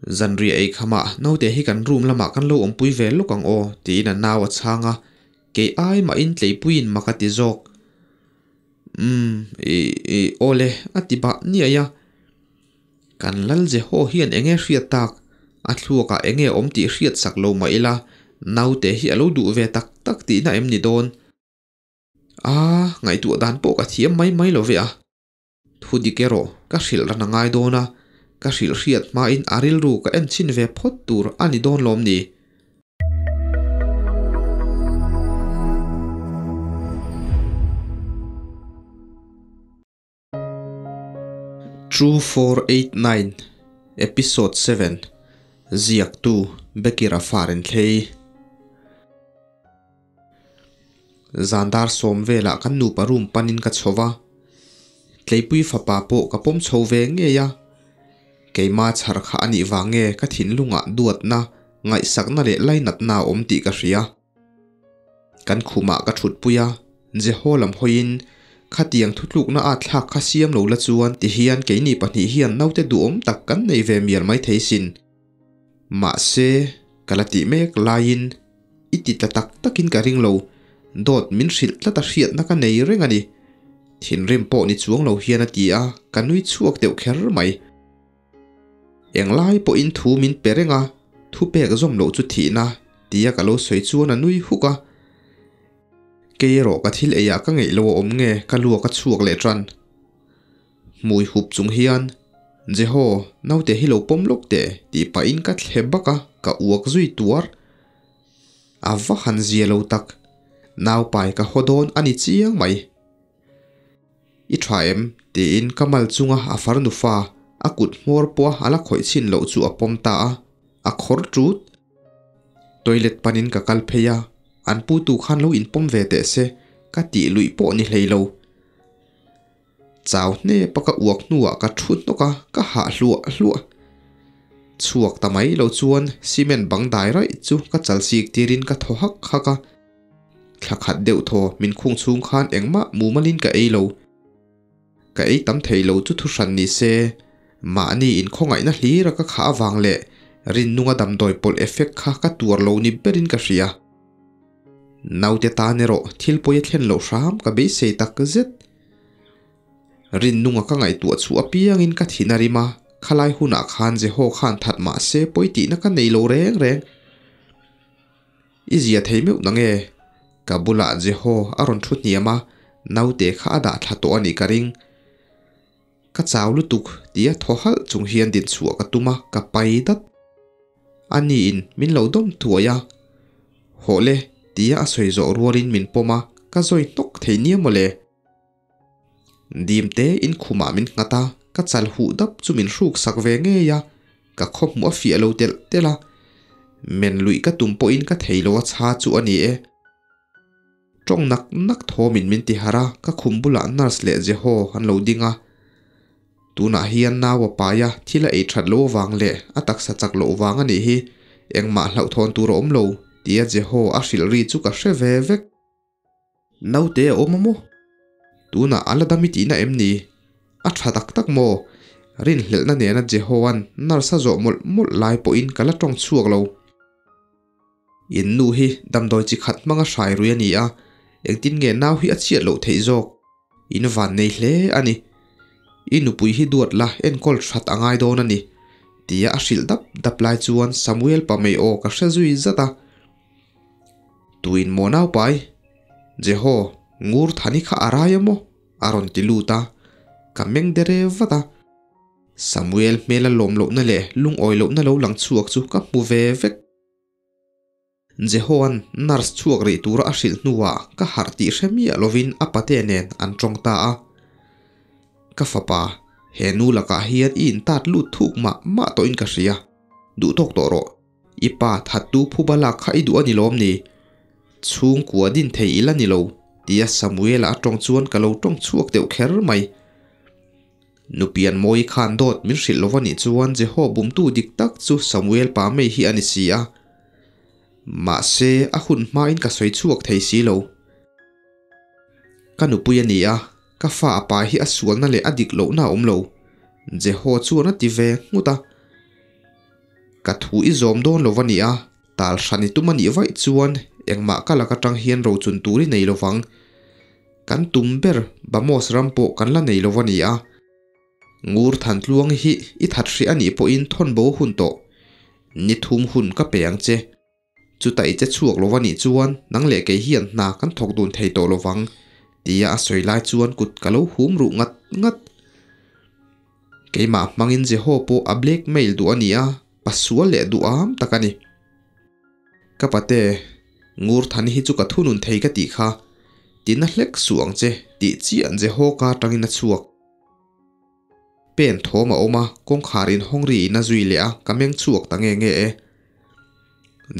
Zanriah ei khamah naute hi kan room lamah kan lo awmpui ve lawk ang aw tiin a nau a chhang a, kei ai mahin tleipuiin mak a ti zawk. Umm ih ih aw le a ti bah niaih a. Kan lal Jeho hian enge hriat tak? A thluakah enge awm tih hriat sak lo mah ila naute hi a lo duh ve tak tak tihna em ni dawn? A, ngaihtuah dan pawh ka thiam mai mai lo ve a. Thu dik erawh ka hrilh ran a ngai dawn a, ka hrilh hriat hmain a rilru ka en chhin ve phawt tur a ni dawn lawm ni? 2489 Episode 7 Ziaktu Bekira Faren Thlei Zan dar sawm velah kan nupa room panin ka chho va, Tleipui fapa pawh ka pawm chho ve ngei a. Keima chhar kha a nih vang nge ka thinlungah duatna, ngaihsakna leh lainatna a awm tih ka hria. Kan khumah ka thutpui a, Jeho lam hawiin, Khatiang thutlukna a thlak kha siam lo la chuan tihian keini pahnih hian naute duhawm tak kan nei ve mial mai thei sin. Mahse, ka la tih mek laiin i ti tla tak takin ka ring lo, dawt min hrilh tlat a hriatna ka nei reng a ni. Thinrim pawh ni chuang lo hian a ti a, ka nui chhuak deuh kher mai. Englai pawhin thu min pe reng a, thu pek zawm loh chu thihna tia ka lo sawi chuan a nui huk a. Kei erawh ka thil eiah ka ngeih lo a awm nge ka luak a chhuak leh tan. Hmui hup chung hian, Jeho, naute hi lo pawm lawk teh tih pahin ka thle bak a, ka uak zui tuar. A va han zia lo tak, naupai ka haw dawn a ni chiang mai. I tha em? tiin ka mal chunga a farnu fa a kut hmawr pawha a la khawih chhin loh chu a pawm ta a, a khawr tut. Toilet panin ka kal phei a, an putu khan lo inpawm ve teh se ka tih luih pawh ni hlei lo. Chau hnep a ka uak hnuah ka thu hnawk a, ka hah hluah hluah. Chhuak ta mai lo chuan cement bang dai raih chu ka chal sik tirin ka thaw hak hak a. Thla khat deuh thaw min khung chhung khan engmah mumalin ka ei lo. Ka ei tam thei lo chu thuhran ni se, mahni inkhawngaihna hlira ka khah avang leh rinnunga damdawi pawlh effect kha ka tuar lo ni berin ka hria. Naute tan erawh thil pawi a thlen loh hram ka beisei tak zet. Rinnunga ka ngaihtuah chhuah apiangin ka thin a rim a, khalai hunah khan Jeho khan that mah se pawi tihna ka nei lo reng reng. I zia thei meuh na nge? Ka bulah Jeho a rawn thu hniam a, naute kha a dah thla tawh a nih ka ring. Ka chau lutuk tia thaw halh chung hian din chhuah ka tum a, ka pai dat. A niin min lo dawm thuai a. Hawh le tia a sawi zawh rualin min pawm a, ka zawi hnawk thei nia mawle. Dim te in khumah min nghat a, ka chal huh dap chu min hruk sak ve ngei a, ka khaw hmuh a fiah lo telh telh a. Men luih ka tum pawhin ka thei lo a chha chu a ni e. Tawng nak nak thawmin min ti harh a, ka khum bulah nurse leh Jeho an lo ding a. Tunah hian nau a pai a, thil a ei that loh avang leh a taksa chak loh vang a nih hi, engmah hlauhthawn tur a awm lo, tia Jeho a hrilh ri chu ka hre ve vek. Naute a awm a maw? Tunah a la dam i tihna em ni? A tha tak tak maw? Rinhlelhna nena Jehoa'n nurse a zawh mawlh mawlh lai pawhin ka la tawng chhuak lo. In nu hi damdawi chi khat hmanga hrai rui a ni a, engtin nge nau hi a chhiat loh theih zawk? In van nei hle a ni. I nupui hi duat la enkawl that a ngai dawn a ni, tia a hrilh dap dap lai chuan Samuel pamei aw ka hre zui zat a. Tuin maw naupai? Jeho, ngur thani kha a rai a maw? A rawn ti lut a, ka meng dere vat a. Samuel hmela lawm lohna leh lungawi lohna lo lang chhuak chu ka hmu ve vek. Jehoa'n nurse chhuak rih tura a hrilh hnuah ka harh tih hre miah lovin a pate nen an tawng ta a. Ka fapa, he nu lakah hian i intat lut thuk mah mah tawhin ka hria. Duh tawk tawh rawh. I pa thattu phuba lak kha i duh a ni lawm ni? Chhungkua din thei ila ni lo, tia Samuela a tawng chuan ka lo tawng chhuak deuh kher mai. Nupian Mawi khan dawt min hrilh lo va nih chuan Jeho bumtu dik tak chu Samuel pa mai hi a ni si a. Mahse, a hun hmain ka sawi chhuak thei si lo. Ka nupui a ni a, ka fa a pa hi a sualna leh a dik lohna a awm lo, Jeho chuan a ti ve nghut a. Ka thu i zawm dawn lo va nia, tal hran i tum a nih vaih chuan engmah ka lak atang hian rochun tur i nei lo vang. Kan tum ber Bamos ram pawh kan la nei lo va nia. Ngur Thantluang hi i that hrih a nih pawhin thawn bo hun tawh. Ni thum hun ka pe ang che. Chuta i che chhuak lo va nih chuan nang leh kei hian hna kan thawk dun thei tawh lo vang, tia a sawi lai chuan kut ka lo hum ruh ngat ngat. Keimah hmangin Jeho pawh a blackmail duh a ni a, pasual leh duham tak a ni. Ka pate, Ngurthani hi chu ka thunun thei ka tih kha, tina hlek suh ang che, tih chiah Jeho ka atangin a chhuak. Pen thawm a awm a, kawngkhar inhawng ri in a zui leh a, ka meng chhuak ta nge nge e.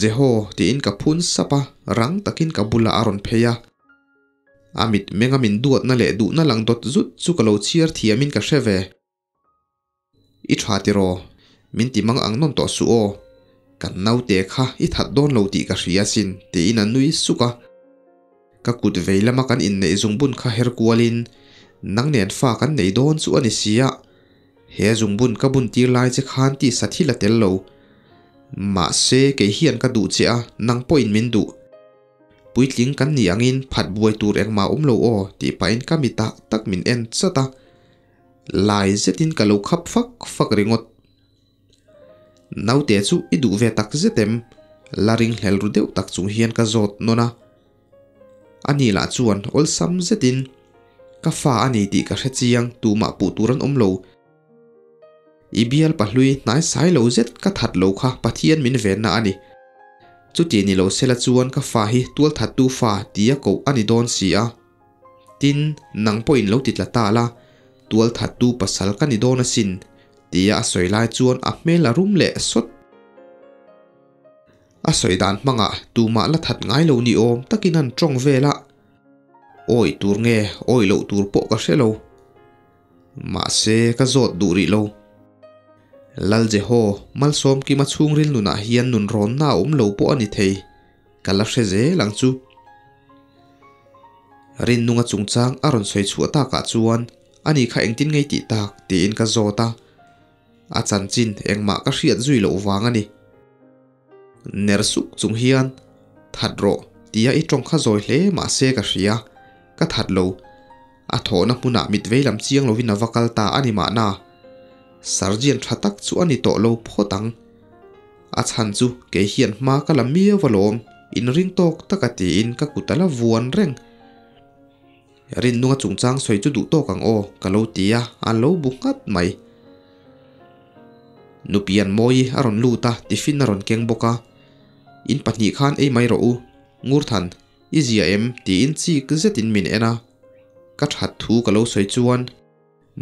Jeho, tiin ka phun sap a, rang takin ka bulah a rawn phei a. A mit menga min duatna leh duhna lang dawt zut chu ka lo chhiar thiamin ka hre ve. I tha tiraw? Min ti mang ang nawn tawh suh aw. Kan naute kha i that dawn lo tih ka hria asin, tiin a nui suk a. Ka kut vei lama kan inneih zungbun kha her kualin, Nang nen fa kan nei dawn chu a ni si a, he zungbun ka bun tir lai che khan tisa thil a tel lo. Mahse, kei hian ka duh che a, nang pawhin min duh. Puitling kan nih angin phat buai tur engmah awm lo aw, tih pahin ka mitah tak min en chat a. Lai zetin ka lo khap fak fak ringawt. Naute chu i duh ve tak zet em? La ringhlel ru deuh tak chung hian ka zawt nawn a. Ani lah chuan awlsam zetin, Ka fa a ni tih ka hre chiang, tumah puh tur an awm lo. I bial pahlui hnai sai lo zet ka that lo kha Pathian min venna a ni. Chuti ni lo sela chuan ka fa hi tualthattu fa tia koh a ni dawn si a. Tin, nang pawhin lo ti tla ta la, tualthattu pasal ka ni dawn asin, tia a sawi lai chuan a hmel a rum leh sawt. A sawi dan hmangah tumah la that ngai lo ni awm takin an tawng vel a, awi tur nge awi loh tur pawh ka hre lo. Mahse, ka zawt duh rih lo. Lal Jeho, Malsawmkima chhungril nunah hian nunrawnna a awm lo pawh a ni thei, ka la hre zel ang chu. Rinnunga chungchang a rawn sawi chhuah takah chuan ani kha engtin ngei tih tak tiin ka zawt a, a chanchin engmah ka hriat zui loh vang a ni. Ner suk chung hian, That rawh tia i tawng kha zawi hle mahse ka hria, ka that lo. A thawhna hmunah mit vei lam chiang lovin a va kal ta a ni mahna. Sergeant tha tak chu a ni tawh lo phawt ang. A chhan chu kei hian hma ka la miau alawm, inring tawk taka tiin ka kut a la vuan reng. Rinnunga chungchang sawi chu duh tawk ang aw, ka lo ti a, a lo bu nghat mai. Nupian Mawi a rawn lut a, tiffin a rawn keng bawk a. In pahnih khan ei mai rawh u, Ngurthan, i zia em? tiin chik zetin min en a. Ka that thu ka lo sawi chuan.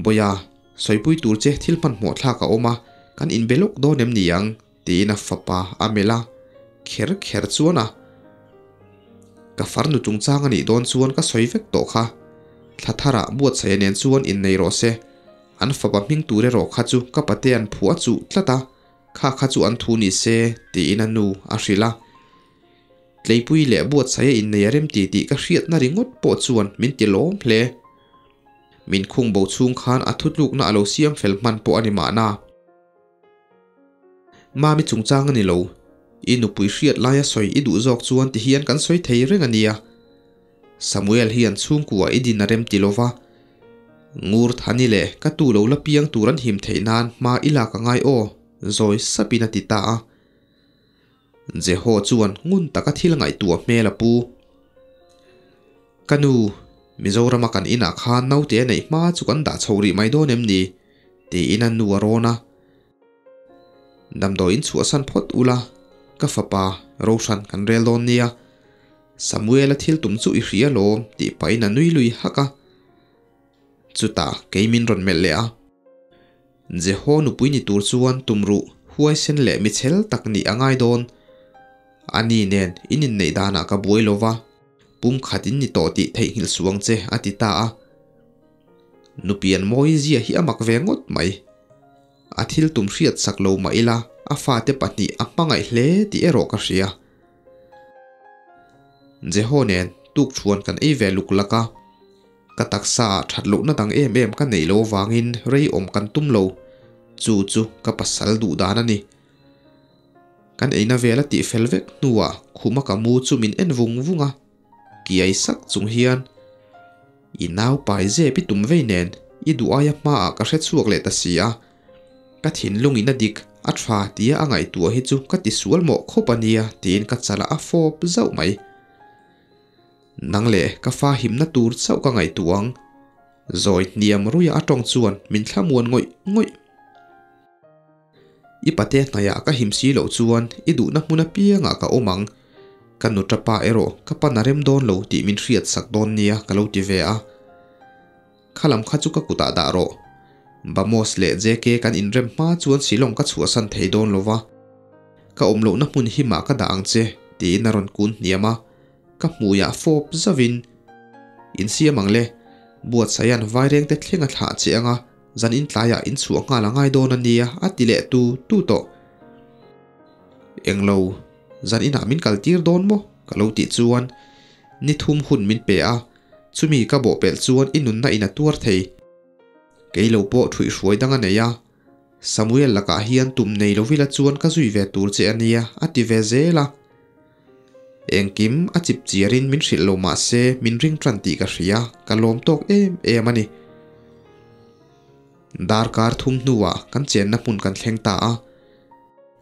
Bawia, sawipui tur che thil hmanhmawh thlak a awm a, kan inbe lawk dawn em ni ang? tiin a fapa a melh a, kher kher chuan a. Ka farnu chungchang a nih dawn chuan ka sawi vek tawh kha. Thla tharah buatsaih nen chuan innei rawh se. An fapa hming tur erawh kha chu ka pate an phuah chuh tlat a, kha kha chu an thu ni se, tiin a nu a hrilh a. Tleipui leh buatsaih a innei a rem ti tih ka hriatna ringawt pawh chuan min ti lawm hle. Min khung bo chhung khan a thutlukna a lo siam fel hman pawh a ni mahna. Mami chungchang a ni lo. I nupui hriat laia sawi i duh zawk chuan ti hian kan sawi thei reng a nia. Samuel hian chhungkua i din a rem ti lova. Ngur Thani leh ka tu lo la piang tur an him theih nan hma i lak a ngai aw, zawi sapin a ti ta a. Jeho chuan ngun taka thil ngaihtuah hmel a pu. Ka nu, Mizorama kan inah khan naute a neih hma chu kan dah chho rih mai dawn em ni? tiin a nu a rawn a. Damdawiin chhuahsan phawt ula, ka fapa Roshan kan rel dawn nia. Samuela thil tum chu i hria lawm tih pahin a nui lui hak a. Chutah kei min rawn melh leh a. Jeho nupui ni tur chuan tumruh huaisen leh michel tak nih a ngai dawn. Ani nen in inneih danah ka buai lo va, pum khat in ni tawh tih theihnghilh suh ang che a ti ta a. Nupian mawi zia hi a mak ve ngawt mai. A thil tum hriat sak lo mah ila a fate pahnih a hmangaih hle tih erawh ka hria. Jeho nen tukṭhuan kan ei ve luk lak a. Ka taksa ah that lohna dang em em ka neih lo avangin rei awm kan tum lo, chu chu ka pasal duh dan a ni. Kan eina vel a tih fel vek hnuah khuma ka mu chu min en vung vung a, kiai sak chung hian I nau pai zep i tum vei nen i duh aia hmaah ka hre chhuak leh ta si a, ka thinlung in a dik a tha tia a ngaihtuah hi chu ka tisual mawh khawp a nia tiin ka chalah a fawp zauh mai. Nang leh ka fa himna tur chauh ka ngaihtuah ang. Zawi hniam ruia a tawng chuan min thlamuan ngawih ngawih. I pate hnaiah ka him si loh chuan i duhna hmun apiangah ka awm ang. Ka nu tapa erawh ka pan a rem dawn lo tih min hriat sak dawn nia ka lo ti ve a. Kha lam kha chu ka kutah dah rawh. Bamos leh JK kan inrem hma chuan Shillong ka chhuahsan thei dawn lo va. Ka awm lohna hmun himah ka dah ang che tiin a rawn kun hniam a. Ka hmuiah fawp zauhin, Insiam ang le, Buatsaia'n vairengte thleng a thlah che ang a, zan intlaiah inchhuah nghal a ngai dawn a nia a ti leh tu tu tawh. Englo, zan inah min kal tir dawn maw? ka lo tih chuan ni thum hun min pe a, chumi ka bawhpelh chuan i nunna in a tuar thei. Kei lo pawh thuihhruai dang a nei a, Samuel lakah hian tum nei lovila chuan ka zui ve tur che a nia a ti ve zel a. Engkim a chip chiarin min hrilh lo mah se min ring tan tih ka hria, ka lawm tawk em em a ni. Darkar thum hnuah kan chenna hmun kan thleng ta a.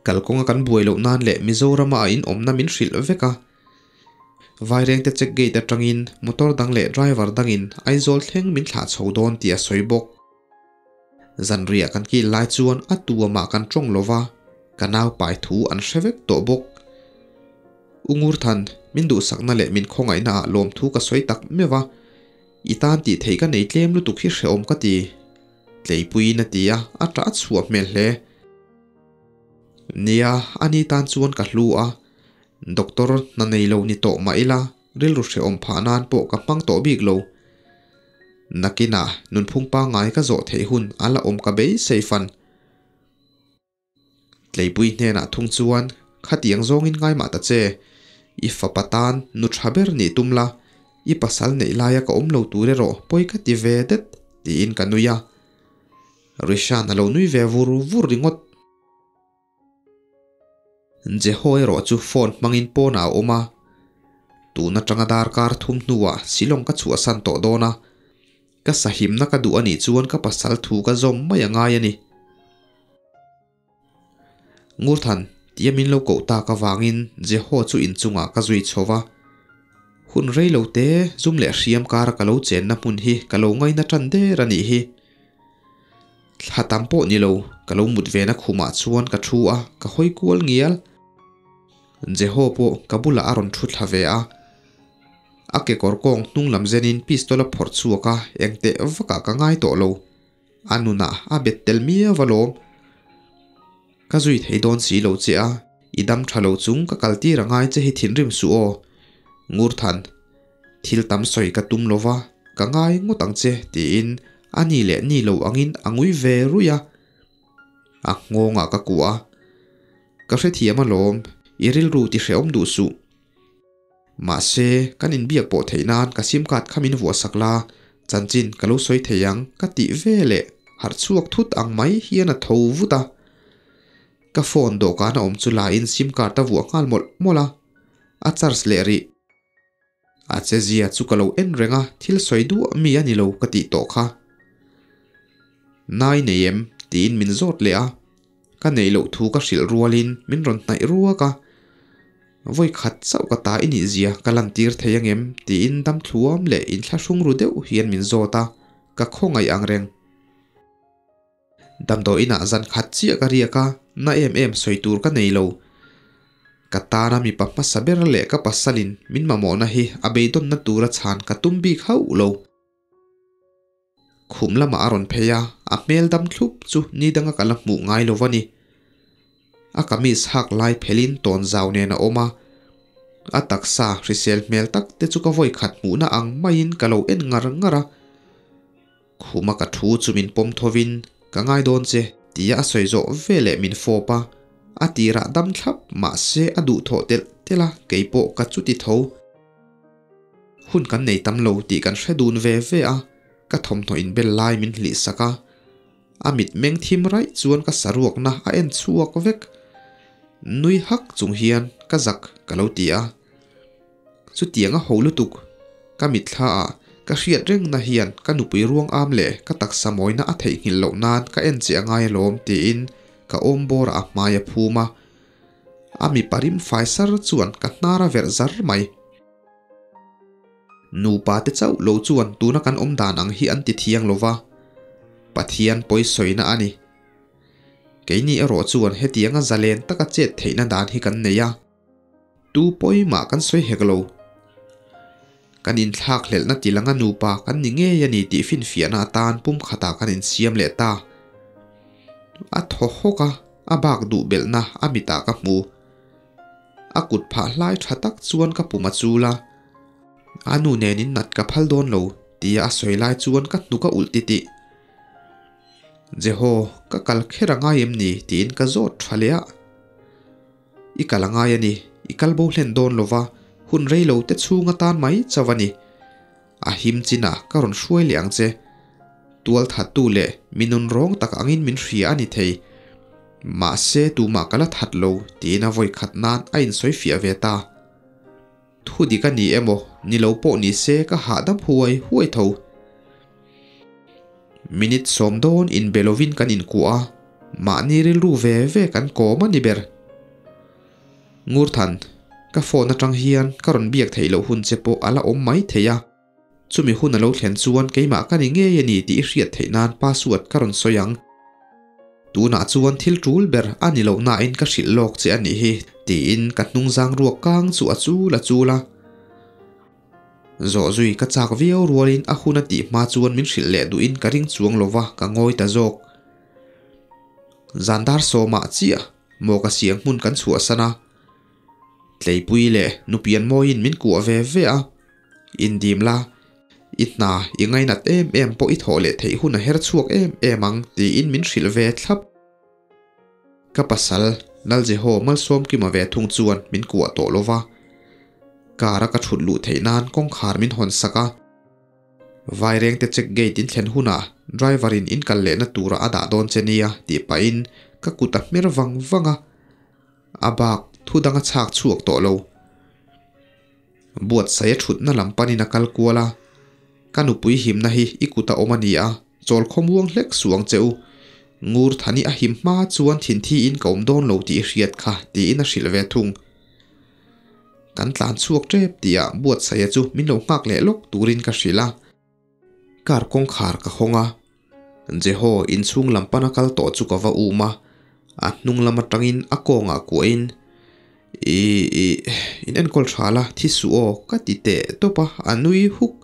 Kalkawnga kan buai loh nan leh Mizorama a inawmna min hrilh vek a. Vairengte check gate atangin motor dang leh driver dangin Aizawl thleng min thlah chho dawn tih a sawi bawk. Zanriah kan kil lai chuan a tu amah kan tawng lo va, ka nau pai thu an hre vek tawh bawk. U Ngurthan, min duhsakna leh min khawngaihna ah lawmthu ka sawi tak meuh a, i tan tih theih ka nei tlem lutuk hi hrehawm ka ti. Tleipuiin a ti a, a ṭah chhuah hmel hle. Nia, ani tan chuan ka hlu a, doctor hna nei lo ni tawh mah ila, rilru hrehawm phah nan pawh ka hmang tawh bik lo. Nakinah nunphung pangngai ka zawh theih hun a la awm ka beisei fan. Tleipui hnenah thung chuan khatiang zawngin ngai mah ta che, i fapa tan nu tha ber nih tum la, i pasal neih laia ka awm lo tur erawh pawi ka ti ve det tiin ka nui a. Rishan a lo nui ve vur vur ringawt. Jeho erawh chu phone hmangin pawnah a awm a, tun atanga darkar thum hnuah Shillong ka chhuahsan tawh dawn a, ka sahimna ka duh a nih chuan ka pasal thu ka zawm mai a ngai a ni. Ngurthan, tia min lo koh tak avangin Jeho chu inchungah ka zui chho va, hun rei lo te zum leh hriam kara ka lo chenna hmun hi ka lo ngaina tan der a nih hi. Thla tam pawh ni lo, ka lo mut ve na khumah chuan ka thu a, ka hawi kual ngial. Jeho pawh ka bulah a rawn thu thla ve a. A kekawr kawng hnung lam zenin pistol a phawrh chhuak a, engteh vakah ka ngai tawh lo. A nunah a bet tel miau alawm. Ka zui thei dawn si lo che a, i dam tha lo chung ka kal tir a ngai che hi thinrim suh aw. Ngurthan, thil tam sawi ka tum lo va, ka ngai ngawt ang che tiin a ni leh ni lo angin a ngui ve ruih a. A nghawngah ka kuah a, Ka hrethiam alawm, i rilru ti hrehawm duh suh. Mahse, kan inbiak pawh theih nan ka sim card kha min vuah sak la, chanchin ka lo sawi thei ang ka tih ve leh harh chhuak thut ang mai hian a tho vut a. Ka phone dawhkan a awm chu la in sim card a vuah nghal mawlh mawlh a, a charge leh rih. A che zia chu ka lo en reng a, thil sawi duah mi a ni lo ka tih tawh kha. Nai nei em? tiin min zawt leh a. Ka neih loh thu ka hrilh rualin min rawn hnaih ruak a, Vawi khat chauh ka ta i nih zia ka lantir thei angem? tiin dam thluam leh inthlahrung ru deuh hian min zawt a, ka khawngaih ang reng. Damdawi inah zan khat chiah ka riak a, na em em sawi tur ka nei lo. Ka tana mipa hmasa ber leh ka pasalin min mamawhna hi a beidawnna tura chhan ka tum bik hauh lo. Khum lamah a rawn phei a, a hmel dam thlup chu ni danga ka la hmuh ngai lo a ni. A kamis hak lai phelin tawn zau nen a awm a, a taksa hrisel hmel tak te chu ka vawi khat hmuhna ang maiin ka lo en ngar ngar a. Khuma ka thu chu min pawm thovin, Ka ngai dawn che, tia a sawi zawh veleh min fawp a, a tirah dam thlap mahse a duhthawh telh telh a, keipawh ka chuti tho. Hun kan nei tam lo tih kan hre dun ve ve a, ka thawmhnaw inbel lai min hlih sak a. A mit meng thim raih chuan ka saruakna a en chhuak vek. Nui hak chung hian ka zak ka lo ti a. Chutiang a ho lutuk. Ka mitthla ah ka hriat reng na hian ka nupui ruang am leh ka taksa mawina a theihnghilh loh nan ka en che a ngai alawm tiin ka awm bawr ah a hmai a phum a. A mipa rim fai sar chuan ka hnar a verh zar mai. Nupa te chauh lo chuan tuna kan awm dan ang hi an ti thiang lo va, Pathian pawi sawina a ni. Keini erawh chuan hetianga zalen taka chet theihna dan hi kan nei a, tu pawimah kan sawi hek lo. Kan inthlak hlelhna tilanga nupa kan ni ngei a ni tih finfiahna atan pumkhatah kan insiam leh ta. A thaw hawk a, a bak duh belhna a mitah ka hmu. A kut phah hlai tha tak chuan ka pum a chul a, A nu nenin nat ka phal dawn lo tia a sawi lai chuan ka hnuk a ulh titih. Jeho, ka kal kher a ngai em ni? tiin ka zawt tha leh a. I kal a ngai a ni, i kal bo hlen dawn lo va, hun rei lo te chhung atan mai chauh a ni. A him chinah ka rawn hruai leh ang che. Tual thattu leh mi nun rawng tak angin min hria a ni thei. Mahse tumah ka la that lo tiin a vawi khat nan a insawi fiah ve ta. Thu dik a ni emaw ni lo pawh ni se ka hahdam huai huai tho. Minute sawm dawn inbe lovin kan inkuah a, mahni rilru ve ve kan kawm a ni ber. Ngurthan, ka phone atang hian ka rawn biak theih loh hun che pawh a la awm mai thei a, chumi hun a lo thlen chuan keimah ka ni ngei a ni tih i hriat theih nan password ka rawn sawi ang. Tunah chuan thil tul ber a ni loh nain ka hrilh lawk che a nih hi, tiin ka hnungzang ruak kang chu a chul a chul a. Zawh zui ka chak viau rualin a hun a tih hma chuan min hrilh leh duhin ka ring chuang lova ka ngawi ta zawk. Zan dar sawmah chiah maw ka siang hmun kan chhuahsan a. Tleipui leh nupian mawiin min kuah ve ve a. Indim la, i hna i ngainat em em pawh i thawh leh theih hun a her chhuak em em ang tiin min hrilh ve thlap. Ka pasal Laljeho Malsawmkima ve thung chuan min kuah tawh lo va. Car a ka thut luh theih nan kawngkhar min hawn sak a. Vairengte check gate in thlen hunah driver in in kal lehna tura a dah dawn che nia tih pahin ka kut a hmer vang vang a. A bak thu dang a chhak chhuak tawh lo. Buatsaih a thutna lam panin a kal kual a, Ka nupui himna hi i kut a awm a ni a, chawl khawmuang hlek suh ang che u. Ngur Thani a him hma chuan thinthi in ka awm dawn lo tih i hriat kha, tiin a hrilh ve thung. Kan tlan chhuak tep tihah Buatsaia chu min lo nghak leh lawk turin ka hrilh a. Car kawngkhar ka hawng a, Jeho inchhung lam pana kal tawh chu ka va um a, a hnung lam atangin a kawngah kuahin, I, i, in enkawl tha la, thi suh aw, ka ti teh tawp a, a nui huk.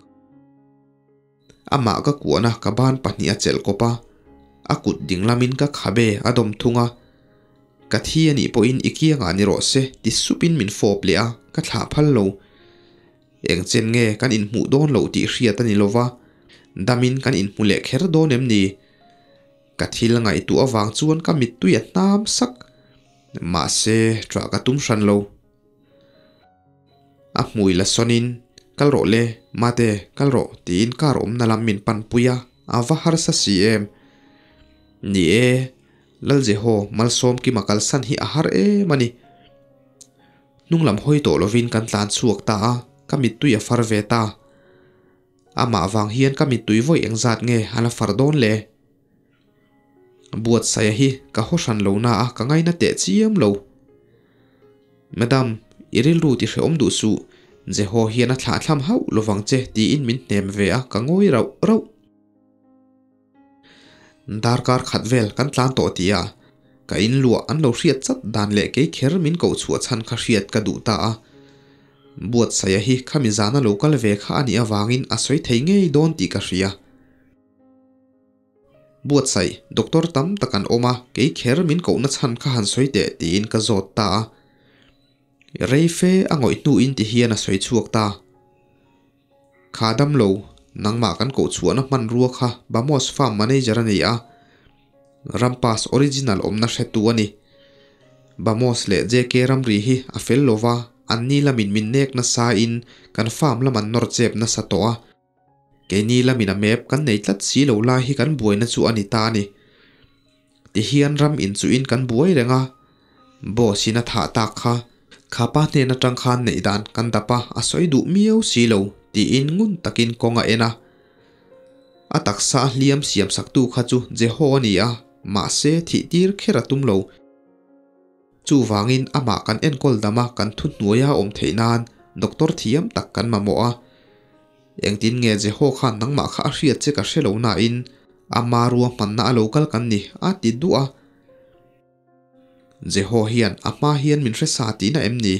Amah ka kuahna ka ban pahnih a chelh kawp a, a kut ding lamin ka khabe a dawm thung a. Ka thi a nih pawhin i kiangah ni rawh se ti supin min fawp leh a, ka thlah phal lo. Eng chen nge kan inhmuh dawn loh tih hriat a ni lova, damin kan inhmu leh kher dawn em ni? Ka thil ngaihtuah avang chuan ka mittui a hnam sak. Mahse, ṭah ka tum hran lo. A hmui la sawnin, Kal rawh le, mate, kal rawh, tiin car awmna lam min panpui a, a va harsa si em. Ni e, Laljeho Malsawmkima kalsan hi a har em a ni. Hnung lam hawi tawh lovin kan tlan chhuak ta a, ka mittui a far ve ta. Amah vang hian ka mittui vawi engzat nge a la far dawn le? Buatsaia hi ka haw hran lo na a, ka ngaina teh chiam lo. Madam, i rilru ti hrehawm duh suh, Jeho hian a thlahthlam hauh lovang che tiin min hnem ve a, ka ngawi rauh rauh. Darkar khat vel kan tlan tawh tih a, ka inluah an lo hriat chat dan leh kei kher min koh chhuah chhan kha hriat ka duh ta a. Buatsaia hi khami zana lo kal ve kha a nih avangin a sawi thei ngei dawn tih ka hria. Buatsaih, doctor tam tak an awm a, kei kher min kohna chhan kha han sawi teh tiin ka zawt ta a. Rei fe a ngawih hnuin ti hian a sawi chhuak ta. Kha damlo, nangmah kan koh chhuahna hmanrua kha Bamos Farm Manager a ni a, Rampas original awmna hretu a ni. Bamos leh JK ramri hi a fel lo va, anni lamin min nek nasa in kan farm lam an nawr chep nasa tawh a. Keini lamin a map kan nei tlat si lo lai hi kan buaina chu a ni ta a ni. Tihian ram inchuhin kan buai reng a. Boss in a thah tak kha, khapa hnen atang khan neih dan kan dap a, a sawi duh miau si lo tiin ngun takin kawng a en a. A taksa a hliam siam saktu kha chu Jeho a ni a, mahse thih tir kher a tum lo. Chuvangin amah kan enkawl dam a kan thuhnuaia awm theih nan doctor thiam tak kan mamawh a. Engtin nge Jeho khan nangmah kha a hriat che ka hre lo nain ama ruahmanna a lo kal kan ni a ti duh a. Jeho hian a hma hian min hre sa tihna em ni?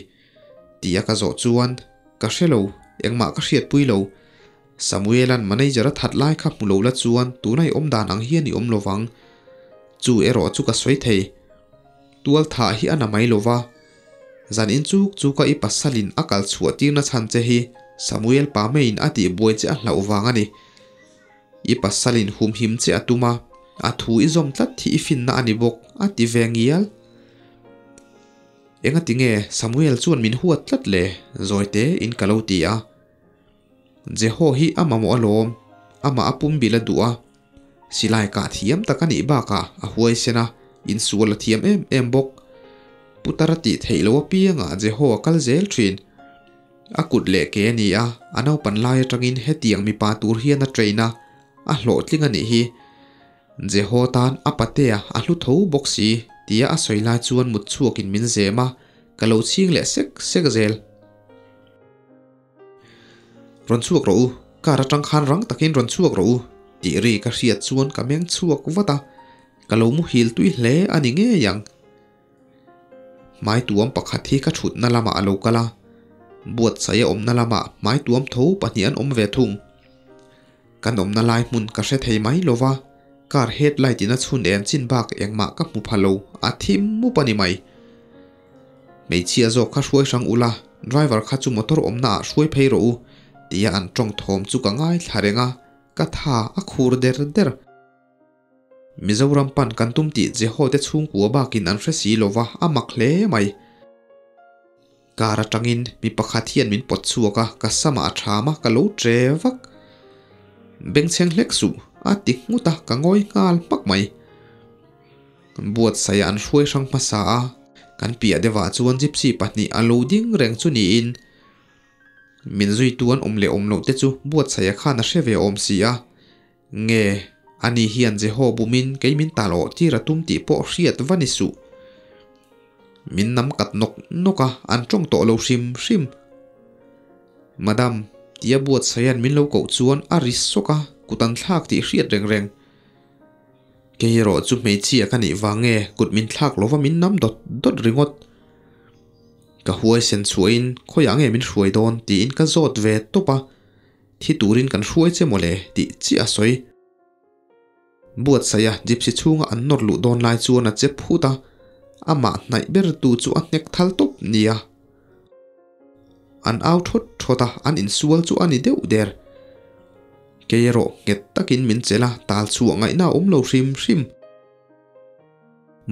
Tia ka zawh chuan ka hre lo, engmah ka hriatpui lo. Samuel-a'n manager a that lai kha hmu lo la chuan tuna i awm dan ang hian i awm lo vang. Chu erawh chu ka sawi thei. Tual thah hi a na mai lo va. Zan in chuk chuka i pasalin a kal chhuah tirna chhan che hi Samuel pa meiin a tih buai che a hlauh vang a ni. I pasalin humhim che a tum a, a thu i zawm tlat hi i finna a ni bawk, a ti ve ngial. Engati nge Samuel chuan min huat tlat le? Zawite in ka lo ti a. Jeho hi a mamawh alawm, amah a pum bil a duh a. Silai kah thiam tak a nih bakah a huaisen a, insual a thiam em em bawk. Putar a tih theih loh apiangah Jeho a kal zel thin. A kut leh ke a ni a, a naupan lai atangin hetiang mipa tur hian a train a, a hlawhtling a nih hi. Jeho tan a patea a hlu tho bawk si tia a sawi lai chuan mut chhuakin min zem a, ka lo chhing leh sek sek zel. Rawn chhuak rawh u, car atang khan rang takin rawn chhuak rawh u tih ri ka hriat chuan ka meng chhuak vat a, ka lo muhil tui hle a ni ngei ang. Hmaituam pakhat hi ka thutna lamah a lo kal a, buatsaih a awmna lamah hmaituam tho pahnih an awm ve thung. Kan awmna lai hmun ka hre thei mai lo va, car headlight in a chhun em chin bak engmah ka hmu pha lo, a thim mup a ni mai. Hmeichhia zawk kha hruai hrang ula, driver kha chu motor awmna ah hruai phei rawh u, tia an tawng thawm chu ka ngaithla reng a, ka tha a khur der der. Mizoram pan kan tum tih Jeho te chhungkua bakin an hre si lova a mak hle mai. Car atangin mi pakhat hian min pawt chhuak a, ka samah a tham a, ka lo tre vak. Bengchheng hlek suh, a ti nghut a, ka ngawi nghal hmak mai. Buatsaih an hruai hrang hmasa a, kan piah deuhah chuan gypsy pahnih a lo ding reng chu niin min zuitu an awm leh awm loh te chu Buatsaih-a khan a hre ve awm si a. Nge, ani hian Jeho bumin kei min tal awh tir a tum tih pawh hriat va ni suh. Min nam kat nawk nawk a, an tawng tawh lo hrim hrim. Madam, tia buatsaia'n min lo koh chuan a ri sawk a, kut an thlak tih hriat reng reng. Kei erawh chu hmeichhia ka nih vang nge kut min thlak lova min nam dawt dawt ringawt. Ka huaisen chhuahin khawiah nge min hruai dawn tiin ka zawt ve tawp a. Thi turin kan hruai che mawle tih chiah a sawi. Buatsaih a gypsy chhunga an nawr luh dawn lai chuan a che phut a, amah hnaih ber tu chu a hnek thal tawp nia. An au thawt thawt a, an insual chu a ni deuh der. Kei erawh nghet takin min chelh a, tal chhuah ngaihna a awm lo hrim hrim.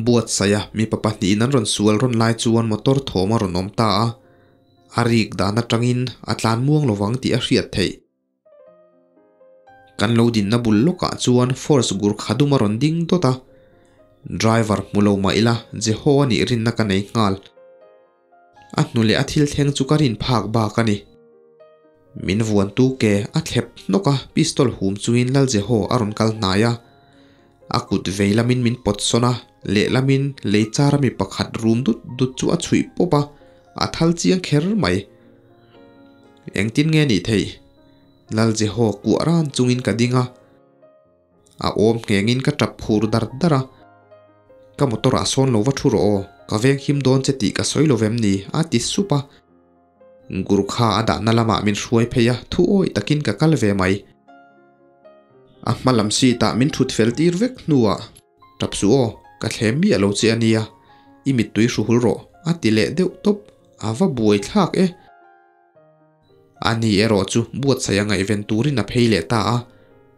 Buatsaih a mipa pahnihin an rawn sual rawn lai chuan motor thawm a rawn awm ta a. A rik dan atangin a tlan muang lovang tih a hriat theih. Kan lo dinna bul lawkah chuan force gurkha dum a rawn ding dawt a, driver hmu lo mah ila Jeho a nih rinna ka nei nghal. A hnu leh a thil thleng chu ka rin phak bak a ni. Min vuantu ke a thlep hnawk a, pistol hum chungin Lal Jeho a rawn kal hnai a. A kut vei lamin min pawt sawn a, lehlamin lei char a mi pakhat rum dut dut chu a chhuih pawp a, a thal chiang kher mai. Engtin nge nih theih? Lal Jeho kuah ran chungin ka ding a, a awm nghengin ka tap phur dar dar a. Ka motor ah sawn lo va thu rawh aw, ka veng him dawn che tih ka sawi lo vem ni? a ti sup a. Gurkha a dahna lamah min hruai phei a, thu awih takin ka kal ve mai. A hma lam seat ah min thut fel tir vek hnuah, Tap suh aw, ka thlem miah lo che a nia, i mittui hru hul rawh, a ti leh deuh tawp, a va buai thlak e. A ni erawh chu buatsaih a ngaihven turin a phei leh ta a,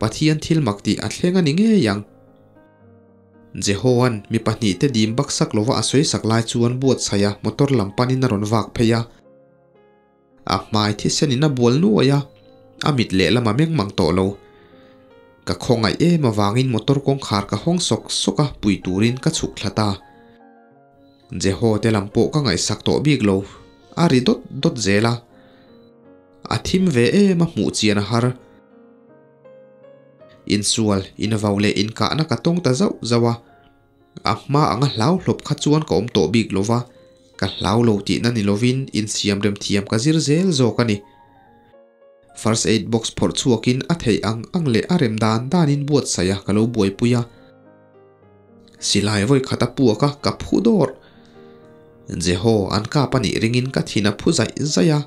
Pathian thil mak tih a thleng a ni ngei ang. Jehoa'n mi pahnihte dim baksak lova a sawisak lai chuan buatsaiha motor lam panin a rawn vak phei a. A hmai thisenin a bual nuai a, a mit lehlam a meng mang tawh lo. Ka khawngaih em avangin motor kawngkhar ka hawng sawk sawk a, pui turin ka chhuk thla ta. Jeho te lam pawh ka ngaihsak tawh bik lo, a ri dawt dawt zel a. A thim ve em a hmuh chian a har. Insual, invau leh inkahna ka tawng ta zauh zauh a. A hma anga hlau hlawp kha chuan ka awm tawh bik lo va, ka hlau lo tihna ni lovin insiam rem thiam ka zir zel zawk a ni. First aid box phawrh chhuakin a theih ang ang leh a rem dan danin buatsaih a ka lo buaipui a. Silai vawi khat a puak a, ka phu dawrh. Jeho an kap a nih ringin ka thin a phu zaih zaih a,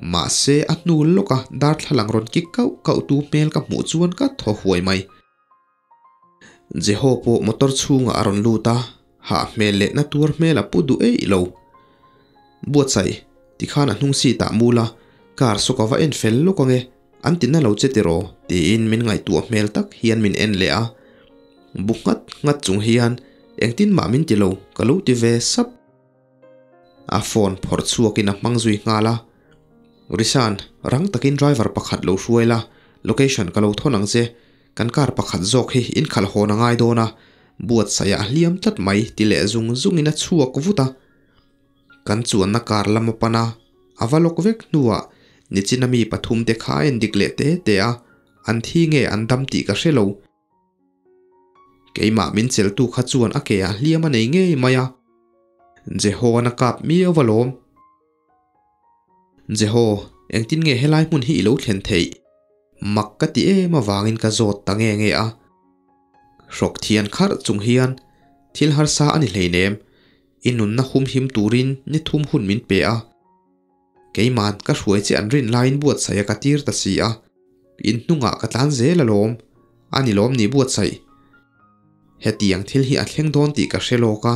mahse a hnu lawka darthlalang rawn kik kauh kauh tu hmel ka hmuh chuan ka thaw huai mai. Jeho pawh motor chhungah a rawn lut a, hah hmel leh na tuar hmel a pu duh eih lo. Buatsaih, tikhan a hnung seat ah mul a, car saw ka va en fel lawk ange, an ti na lo che tiraw? tiin min ngaihtuah hmel tak hian min en leh a. Bu nghat nghat chung hian engtin mah min ti lo, ka lo ti ve sap. A phone phawrh chhuakin a hmang zui nghal a, Risan, rang takin driver pakhat lo hruai la, location ka lo thawn ang che, kan car pakhat zawk hi in khalh hawn a ngai dawn a, buatsaih ah a hliam tlat mai ti leh zung zungin a chhuak vut a. Kan chuanna car lam a pan a, a va lawk vek hnuah nichina mi pathum te kha a en dik leh te te a, an thi nge an dam tih ka hre lo. Keimah min cheltu kha chuan a ke ah hliam a nei ngei mai a, Jehoan a kap miau alawm. Jeho, engtin nge helai hmun hi i lo thlen theih? Mak ka ti em avangin ka zawt ta nge nge a. Hrawk thian kharh chung hian thil harsa a ni hleinem, i nunna humhim turin ni thum hun min pe a. Keiman ka hruai che an rin laiin buatsaih a ka tir ta si a, in hnungah ka tlan zel alawm, a ni lawm ni buatsaih? Hetiang thil hi a thleng dawn tih ka hre lawk a,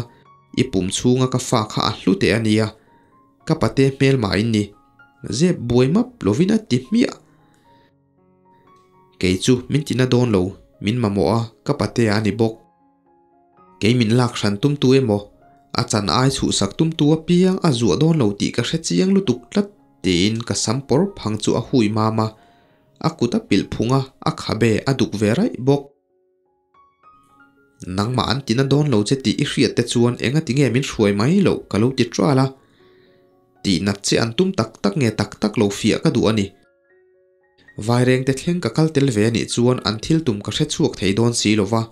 i pum chhunga ka fa kha a hlu teh a nia, ka pate hmel mah in ni, zep buai map lovin a ti hmiah. Kei chu min tina dawn lo, min mamawh a, ka patea a ni bawk. Kei min lak hran tum tu emaw, a chan ai chhuhsak tum tu apiang a zuah dawn lo tih ka hre chiang lutuk tlat tiin ka sam pawr phang chu a hui mam a, a kut a pilh phung a, a khabe a duk ve raih bawk. Nangmah an tina dawn lo che tih i hriat te chuan engati nge min hruai mai loh ka lo ti ṭual a, tihnat che an tum tak tak nge tak tak lo fiah ka duh a ni. Vairengte thleng ka kal tel ve anih chuan an thil tum ka hre chhuak thei dawn si lo va.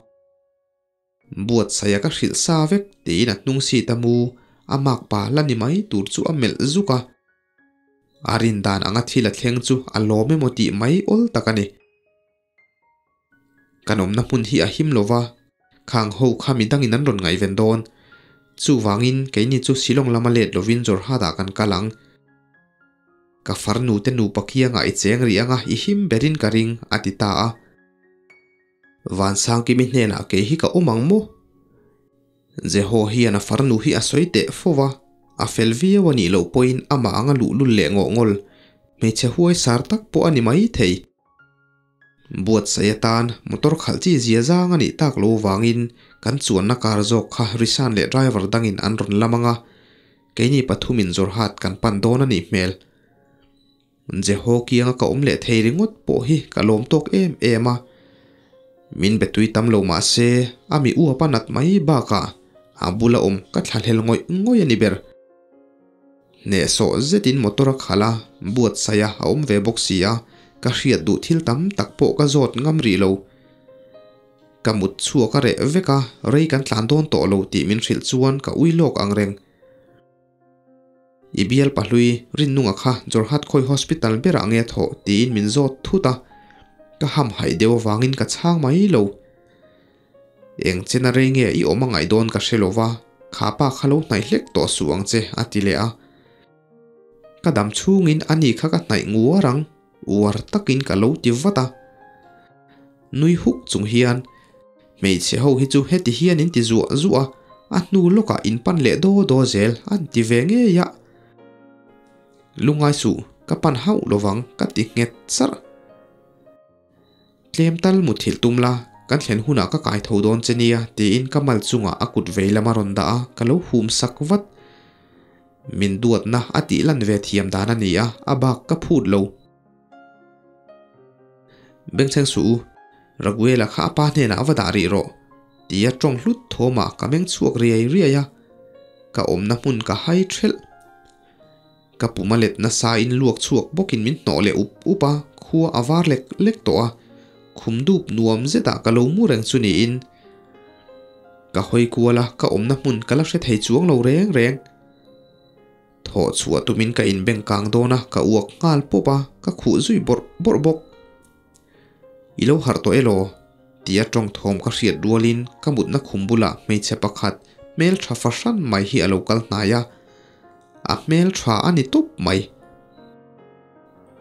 Buatsaih a ka hrilh sa vek tiin a hnung seat a mu a makpa la ni mai tur chu a melh zuk a. A rin dan anga thil a thleng chu a lawm emaw tih mai awl tak a ni. Kan awmna hmun hi a him lo va, khang ho kha midangin an rawn ngaihven dawn. Chuvangin keini chu Shillong lama let lovin Jorhat ah kan kal ang. Ka farnu te nupa kiangah i cheng rih anga i him berin ka ring, a ti ta a. Vansangkimi hnenah kei hi ka awm ang maw? Jeho hian a farnu hi a sawi teh fo va, a fel viau a nih loh pawhin amah anga luhlul leh ngawh ngawl, hmeichhe huai sar tak pawh a ni mai thei. Buatsaih atan motor khalh chi zia zang a nih tak lo vangin kan chuanna car zawk kha Rishan leh driver dangin an rawn lam ang a, keini pathumin Jorhat kan pan dawn a nih hmel. Jeho kianga ka awm leh thei ringawt pawh hi ka lawm tawk em em a, min be tui tam lo mah se a mi uap a nat mai bakah a bula awm ka thlahlel ngawih ngawih a ni ber. Hnehsawh zetin motor a khalh a, buatsaih a a awm ve bawk si a, ka hriat duh thil tam tak pawh ka zawt ngam rih lo. Ka mut chhuak a reh vek a, rei kan tlan dawn tawh lo tih min hrilh chuan ka ui lawk ang reng. I bial pahlui Rinnunga kha Jorhat khawi hospital berah nge thawh tiin min zawt thut a, ka hamhaih deuh avangin ka chhang mai lo. Eng chena rei nge i awm a ngaih dawn ka hre lo va, kha pa kha lo hnaih hlek tawh suh ang che, a ti leh a. Ka dam chhungin a ni kha ka hnaih nguar ang, uar takin ka lo ti vat a. Nui huk chung hian, Hmeichhe ho hi chu heti hian in ti zuah zuah a, a hnu lawkah in pan leh daw daw zel an ti ve ngei a. Lungngai suh, ka pan hauh lovang ka ti nghet charh. Tlem tal muthilh tum la, kan thlen hunah ka kai tho dawn che nia tiin ka mal chungah a kut vei lam a rawn dah a, ka lo hum sak vat. Min duatna a tih lan ve thiam dan a ni a, a bak ka phut lo. Bengchheng suh u, Raguela kha a pa hnenah a va dah rih rawh tia tawng hlut thawmah ka meng chhuak riai riai a. Ka awmna hmun ka hai thelh. Ka pum a let nasa in luak chhuak bawkin min hnawh leh up up a, khua a var lek lek tawh a, khum dup nuam zetah ka lo mu reng chu niin. Ka hawi kual a, ka awmna hmun ka la hre thei chuang lo reng reng. Thawh chhuah tumin ka inbeng kang dawn a, ka uak nghal pawp a, ka khuh zui bawrh bawrh bawk. I lo harh tawh elaw? Tia tawng thawm ka hriat rualin ka mutna khum bulah hmeichhe pakhat hmeltha fahran mai hi a lo kal hnai a, a hmeltha a ni tawp mai.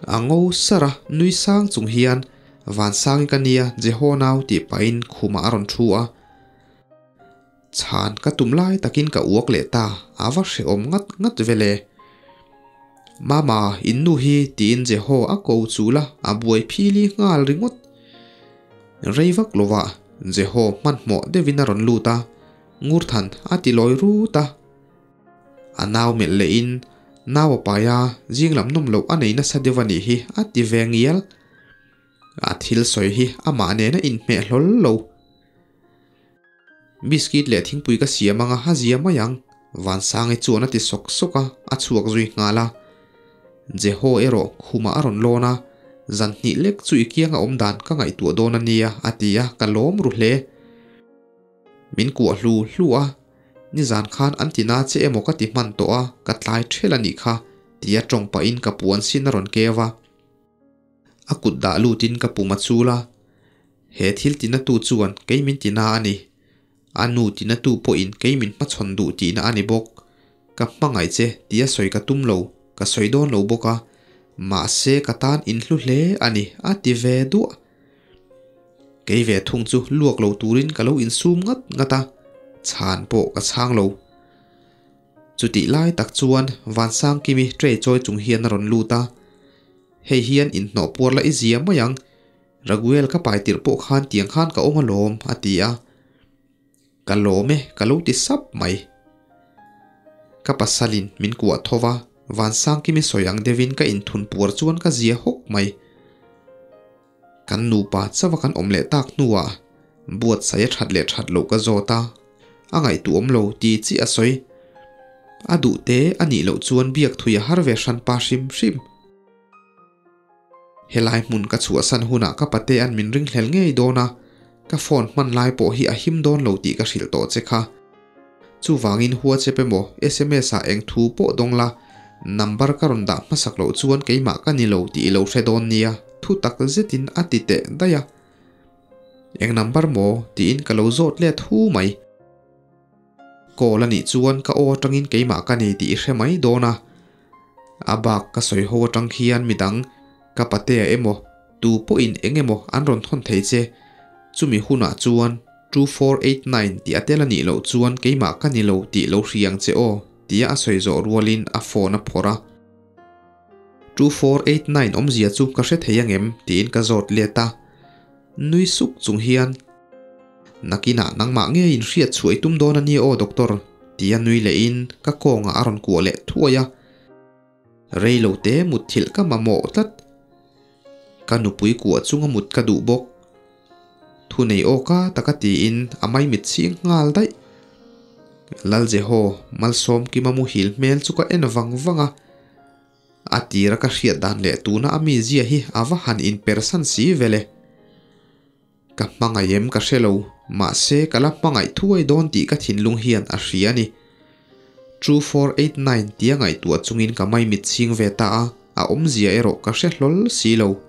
A ngo sar a, nui sang chung hian, Vansangi ka nia, Jeho nau tih pahin khumah a rawn thu a. Chhan ka tum lai takin ka uak leh ta, a va hrehawm ngat ngat vel e. Mama, in nu hi tiin Jeho a ko chul a, a buai phili nghal ringawt. Rei vak lovah Jeho hmanhmawh deuhin a rawn lut a, Ngurthan a ti lawi rut a. A nau melh lehin, Nau a pai a, zing lam nawm loh a nei nasa deuh a nih hi a ti ve ngial. A thil sawi hi amah nena inhmeh hlawl lo. Biscuit leh thingpui ka siam anga a zia mai ang, Vansangi chuan a ti sawk sawk a, a chhuak zui nghal a. Jeho erawh khumah a rawn lawn a, Zan hnih lek chu i kianga awm dan ka ngaihtuah dawn a nia, a ti a, ka lawm ru hle. Min kuah hlu hlu a, Nizan khan an ti na che emaw ka ti hman tawh a, ka tlai ṭhel a nih kha, tia tawng pahin ka puan sin a rawn keu a. A kut dah lutin ka pum a chul a, He thil tinatu chuan kei min tina a ni. A nu tinatu pawhin kei min hmachhawn duh tihna a ni bawk. Ka hmangaih che tia sawi ka tum lo, ka sawi dawn lo bawk a, mahse ka tan inhlu hle a ni a ti ve duah. Kei ve thung chu luak lo turin ka lo insum ngat ngat a, chhan pawh ka chhang lo. Chutih lai tak chuan Vansangkimi tray chawi chung hian a rawn lut a, Hei hian inhnawh puar la i zia mai ang, Raguel ka pai tirh pawh khan tiang khan ka awm alawm, a ti a. Ka lawm e, ka lo ti sap mai. Ka pasalin min kuah tho va, Vansangkimi sawi ang deuhin ka inthun puar chuan ka zia hawk mai. Kan nupa chauha kan awm leh tak hnuah buatsaih a that leh that loh ka zawt a, a ngaihtuah awm lo ti chiah a sawi. A duh te a nih loh chuan biak thui a har ve hran pa hrim hrim. Helai hmun ka chhuahsan hunah ka patea'n min ringhlel ngei dawn a, ka phone hman lai pawh hi a him dawn lo tih ka hrilh tawh che kha. Chuvangin WhatsApp emaw sms ah eng thu pawh dawng la, number ka rawn dah hmasak loh chuan keimah ka ni lo tih i lo hre dawn nia, thu tak zetin a ti teh daih a. Eng number maw? tiin ka lo zawt let hu mai. Call a nih chuan ka aw atangin keimah ka ni tih i hre mai dawn a. A bak ka sawi ho atang khian midang, ka patea emaw, tu pawhin eng emaw an rawn thawn thei che. Chumi hunah chuan 2489 tih a tel a nih loh chuan keimah ka ni lo tih lo hria ang che aw, tia a sawi zawh rualin a phone a phawrh a. 2489 awmzia chu ka hre thei angem? tiin ka zawt let a. Nui suk chung hian, Nakinah nangmah ngeiin hriat chhuah i tum dawn a nia aw Doctor, tia nui lehin ka kawngah a rawn kuah leh thuai a. Rei lo te mutthilh ka mamawh tlat. Ka nupui kuah chunga mut ka duh bawk. Thu nei awka taka tiin a maimit chhing nghal daih. Lal Jeho Malsawmkima muhil hmel chu ka en vang vang a. A tira ka hriat dan leh tuna a mizia hi a va han inpersan si vele. Ka hmangaih em ka hre lo, mahse ka la hmangaih thuai dawn tih ka thinlung hian a hria a ni. 2489 tia ngaihtuah chungin ka maimit chhing ve ta a, a awmzia erawh ka hre hlawl si lo.